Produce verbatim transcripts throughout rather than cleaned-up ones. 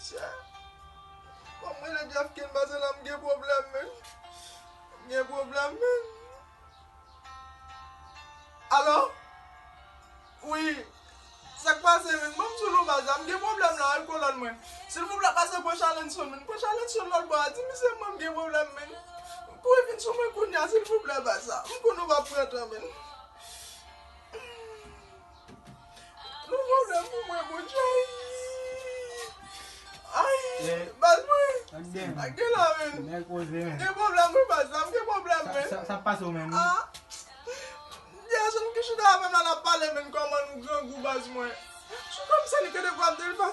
Chè. Fò m rele Jeff Ken pase la, m gen pwoblèm, men. M gen pwoblèm, men. Alo? Wi. Sa k pase, men? Ban m sou nou, baz la. M gen pwoblèm la, wi, kolòn mwen. Silvouplè, pase pran Chalenson, men. Pran Chalenson lòt bò a. Di misye mwen m gen pwoblèm, men. Kouri vin sou mwen kounye a, silvouplè, baz la. M konnen w p ap pran tan, men. Nou pwoblèm pou mwen, Bondye. Ay, baz mwen. Ak gen la, men. Gen pwoblèm, wi, baz la. M gen pwoblèm, men. Sa, sa pase w menm? Ah. Jason ki chita avè m la, l ap pale, men, kòman nou grangou, baz mwen. Sou kòm sa li te devwa m te li pa.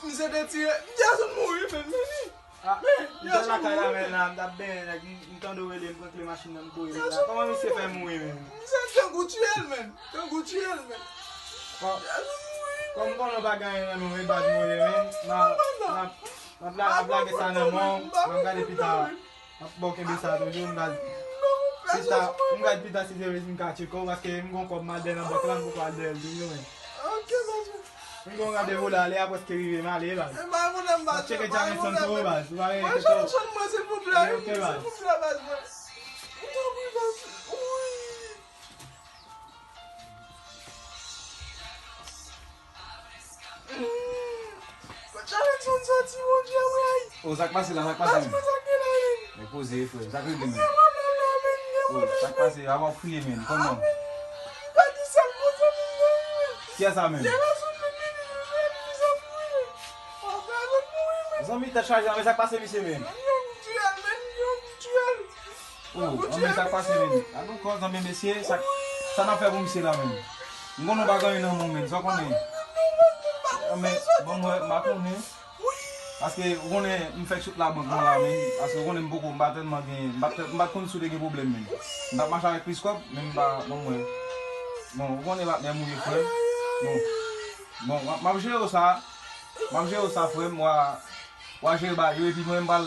Misye te tire. Jason mouri, men, men li. Ah, m te lakay la, men, la, m t ap benyen, nèg, m, m tande w rele m, pran kle machin nan, m kouri la. Kòman misye fè mouri, men? Misye grangou tiye l, men. Grangou tiye l, men. Kò-, kòm konnen w pa gen anyen nan men w, e baz mwen ye, men. M a, m a, m ap la-, ap lage sa nan men w, m ap gade pita. M ap ba w kenbe sa toujou, m gade pita, m gade pita si se vre si m ka tcheke w, paske m gon kòb m al dèyè nan bank la, m poko al dèyè l toujou, men. Ok, baz. M gen yon randevou la, lè a prèske rive, m ale, baz. M ap tcheke Jameson tou, baz. Ou pa gen kèk silvouplè, ok, baz. Silvouplè, baz. M tanpri, baz. Wi. Kot Jameson soti, Bondye, wi. Oh, sa k pase la, sa k pase, men? Baz mwen, sa k gen la, men? Men poze, frè, sa k regle, men? M gen pwoblèm la, men, m gen pwoblèm, men. Oh, sa k pase? Avan w kriye, men, kòman? Pèdi sèl bon zanmi m nan, men. Kiyès sa menm? Jason, men, men, men, men, men, men, men, men. Zanmi tèt chaje, men sa k pase misye menm? Yo tye l, men, yo tye l. Oh, men sa k pase menm? Gad yon kò zanmi mesye, sa, sa n ap fè pou misye la menm? M konnen w pa gen anyen nan men w menm, sa w konnen? Men, bon, mwen, m pa konnen. Paske ou konnen m fèk sot labank mwen la, men, paske ou konnen m poko, m pa tèlman gen, m pa t, m pa t konn si w te gen pwoblèm, men. M t ap mache avèk plis kòb, men m pa, bon, mwen. Bon, ou konnen patnè m ou ye, frè m. Bon, bon, m ap, m ap jere w sa, m ap jere w sa, frè m, w a, w a jere bagay yo, epi mwen, m pral,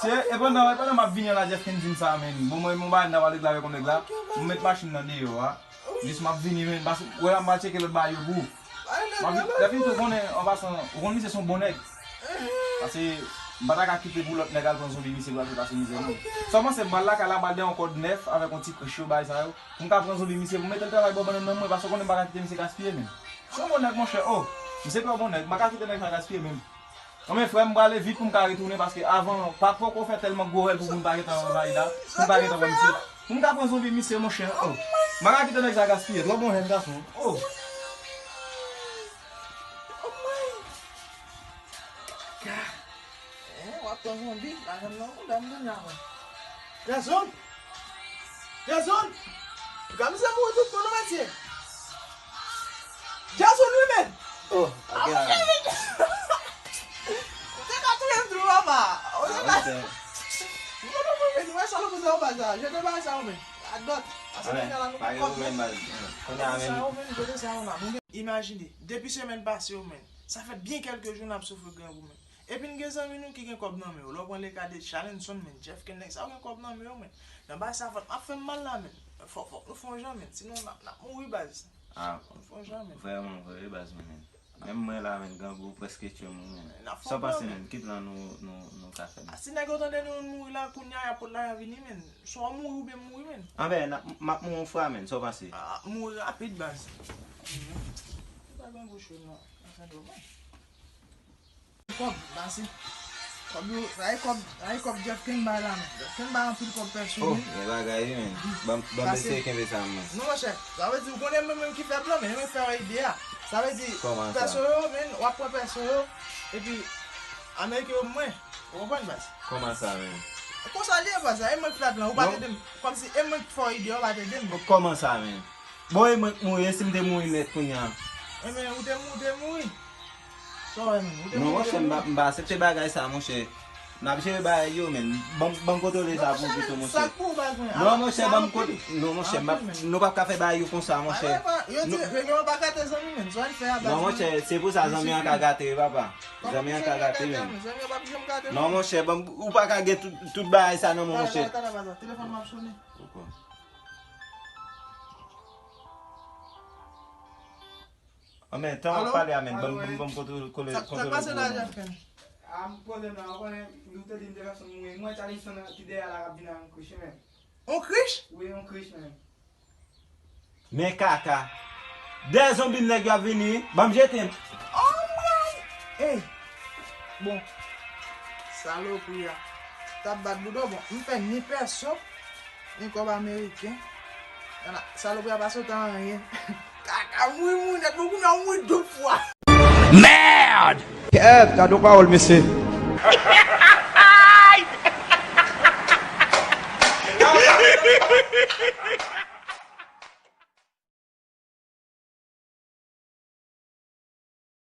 se, e pandan, e pandan m ap vini an la, Jeff Ken di m sa, men. Bon, mwen, m gon bagay m ta pral regle avèk yon nèg la, m met machin nan deyò a. Jis m ap vini, men, paske, wè la, m pral tcheke lòt bagay yo pou ou. M ap vin, lè fini tou, konnen, an pasan, ou konn misye se yon bon nèg. Paske, m pa ta ka kite pou lòt nèg al pran zonbi misye pou al fè pase mizè, non. Sa w panse, m pral lakay la, m pral dèyè yon kòd nèf avèk yon ti krich yo, bagay sa yo. Pou m ka pran zonbi misye, pou m mete l travay bò bannann nan mwen, paske w konnen m pa ka kite misye gaspiye, men. Se yon bon nèg, monchè, oh. Misye pa yon bon nèg, m pa ka kite nèg sa gaspiye, men. Anben, frè m, m prale vit pou m ka retounen, paske avan, pa poko fè tèlman gwo rèl pou moun pa gentan anvayi la, pou m pa gentan wè misye. Pou m ka pran zonbi misye, monchè, oh. M pa ka kite nèg sa gaspiye, twò bon jèn gason, oh. Eh, w ap pran zonbi, pa janm nan kontan m konn la, mwen. Jason! Jason! Gade misye mouri tout moun, non, mesye. Jason, wi, men. Oh, ah, ok. Ou te ka touye m tou, papa. Ou te ka. Non, non, non, men, nou wè sa, nou poze yo, baz la. Jete bagay sa yo, men. Adòt. Paske kounye a la, nou pa gen pwoblèm, baz. Kounye a, men. Sa yo, men, jete sa yo la. Imajine, depi semèn pase yo, men. Sa fè byen kèlke jou n ap soufri grangou, men. Epi n gen zanmi nou ki gen kòb nan men yo. Lè w pran leka de Chalenson, men, Jeff Ken, nèg sa yo gen kòb nan men yo, men. Nan bagay sa, fòk m ap fè m mal la, men. Fòk, fòk nou fè yon jan, men. Sinon, n ap, n ap mouri, baz. Ah, fòk nou fè yon jan, men. Vrèman vre, wi, baz, men. Menm mwen la, men, grangou prèske tye m, wi, men. Sa w panse, men? Ki plan nou, nou, nou ka fè, men? Si nèg yo tande nou mouri la, kounye a, y ap pot lajan vini, men. Swa w mouri oubyen m mouri, men. Anben, n ap, m ap mouri yon fwa, men. Sa w panse? Ah, mouri rapid, baz. Pa gen gwo cho, non. Anfen, bon. Kòb, pase. Kòb yo, sa e kòb, sa e kòb Jeff Ken bay la, men. Jeff Ken bay anpil kòb pèso, oh, wi. Gen bagay, wi, men. Ban, ban m eseye kenbe sa, men. Non, monchè, sa vle di, ou konnen mwen menm ki fè plan, men mwen fè ide a. Sa vle di, pèso yo, men, w ap pran pèso yo, epi, Ameriken yo mwen. Ou konprann, baz? Kòman sa, men? Konsa l ye, baz, e mwen k fè plan, ou pa t ede m. Kòmsi e mwen k fè ide a, ou pa t ede m. Kòman sa, men? Bon, e mwen k mouri, e si m te mouri nèt kounye a? Enben, ou te mou-, ou te mouri. Sa w wè menm? Ou te mouri, ou te mouri. Non, monchè, m pa, m pa aksepte bagay sa, monchè. N ap jere bagay yo, men. Ban m, ban m kontwole sa pou ou pito, monchè. Sa k pou ou, baz mwen? Non, monchè, ban m kontwole. Non, monchè, m ap, nou p ap ka fè bagay yo konsa, monchè. Yo di, yo pa ka gate zanmi, men. Sa w fè a, baz mwen? Non, monchè, se pou sa zanmi an ka gate, wi, papa. Zanmi an ka gate, men. Zanmi an p ap janm gate, non. Non, monchè, ban m, ou pa ka gen tout, tout bagay sa nan men w, monchè. Talè, talè, talè, baz, telefòn m ap sonnen. Poko. Anben, tan w ap pale a, men, ban m, ban m, ban m kontwole, kontwole, kontwole. Sa k pase la, Jafèn? A, m poze m la, w konnen, nou te di m te fè son mouri. Mwen, Charleston ki dèyè la k ap vin ak yon krich, men. On krich? Wi, on krich, men. Men kaka. Dèyè zonbi m nèg yo ap vini, wi. Ban m jete m. Oh my! Ey! Bon. Salopri a. T ap bat bouda w, bon. M fè ni pèso, ni kòb ameriken. Ala, salopri a pa sot anyen. Kaka mouri, mouri nèt, bon, kounye a w mouri de fwa. Merde! Kèt, gade yon pawòl, mesye.